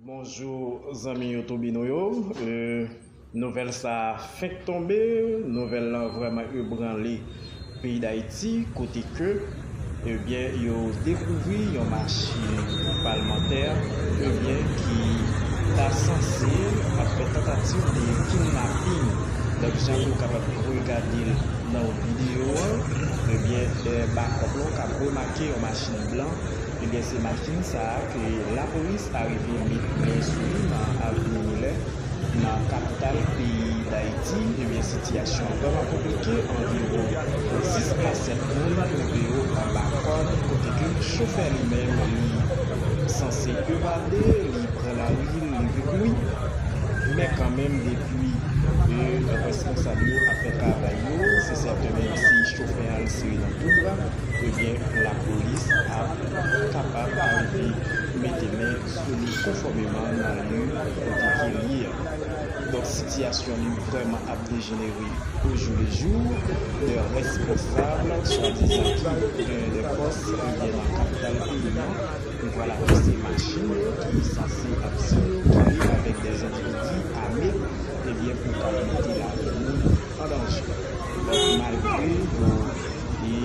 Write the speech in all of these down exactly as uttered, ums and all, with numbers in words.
Bonjou zanmi YouTube nou yo. E, nouvèl sa a fenk tonbe, nouvèl lan vrèman ebranle peyi Dayiti, kote ke, ebyen, yo dekouvri yon machin palmantè, ebyen, ki ta sanse ap fè tantativ de kidnaping. Donk, jan ke w kapab regade l nan videyo an, ebyen, e, bakòp lan, w ka remake yon machin blan. Ebyen, se machin sa a ke lapolis arive met men sou li nan Avni Milè, nan kapital peyi Dayiti. Ebyen, sitiyasyon an vrèman konplike. Anviwon sis a sèt moun twouve yo anba kòd, kote ke chofè li menm, li sanse evade, li pran lari, li leve kouri. Men kanmenm, depi, e, responsab yo ap fè travay yo, se sèten, menm si chofè a, l sere nan tou bra, ebyen, lapolis ap kapab arive mete men sou li konfòmeman nan lye kote ke l ye a. Donk, sitiyasyon li vrèman ap dejenere au jour le jour. De responsab swadizan ki gen de fòs, ebyen, nan kapital peyi an, pou pral apouse machin yo ki sanse ap sikile avèk de endividi ame, ebyen, pou ka mete lavi moun an danje. Donk, malgre yo te,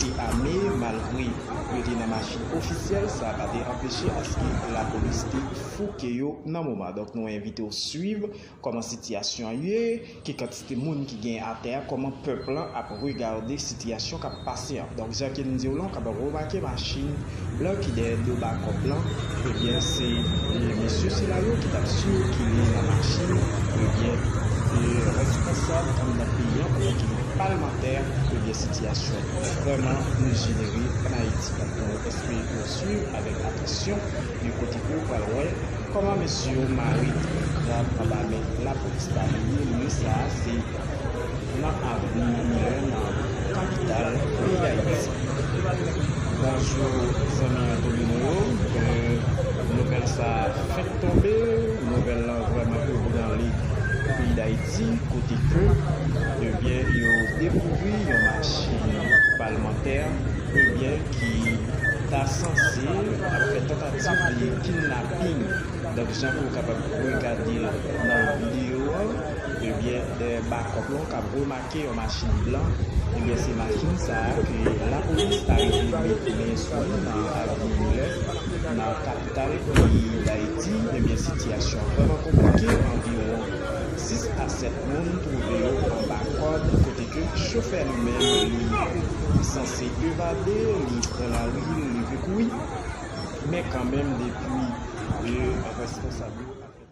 te ame, malgre yo te nan machin ofisyèl, sa pa te anpeche aske lapolis te fouke yo nan moman. Donk, nou envite w swiv kòman sitiyasyon an ye, ki kantite moun ki gen atè a, kòman pèp lan ap regade sitiyasyon k ap pase an. Donk, jan ke m di w lan, w kapab remake machin blan ki dèyè do bakòp lan, ebyen, se, e, mesye sila yo ki t ap sikile nan machin, ebyen, e, responsab anndan peyi an, oubyen ki palmantè, ebyen, sitiyasyon vrèman dejenere ann Ayiti. Donk, nou espere ke w swiv avèk atansyon, e kote ke w pral wè kòman mesye yo mare krab anba men lapolis la. Lye, lye sa a, se nan Avni Milè, nan kapital peyi Dayiti. Bonjou, zanmi entènot nou yo. E, nouvèl sa a fenk tonbe. Nouvèl lan vrèman ebranle peyi Dayiti, kote ke, ebyen, yo dekouvri yon machin palmantè, ebyen, ki ta sanse ap fè tantativ de kidnaping. Donk, jan ke w kapab regade l nan videyo an, ebyen, e, bakòp lan, w ka remake yon machin blan. Ebyen, se machin sa a ke lapolis arive met men sou li nan Avni Milè, nan kapital peyi Dayiti. Ebyen, sitiyasyon an vrèman konplike. Anviwon sis a sèt moun twouve yo anba kòd, kote ke chofè li menm, li sanse evade, li pran lari, li leve kouri. Men kanmenm, depi, e, responsab yo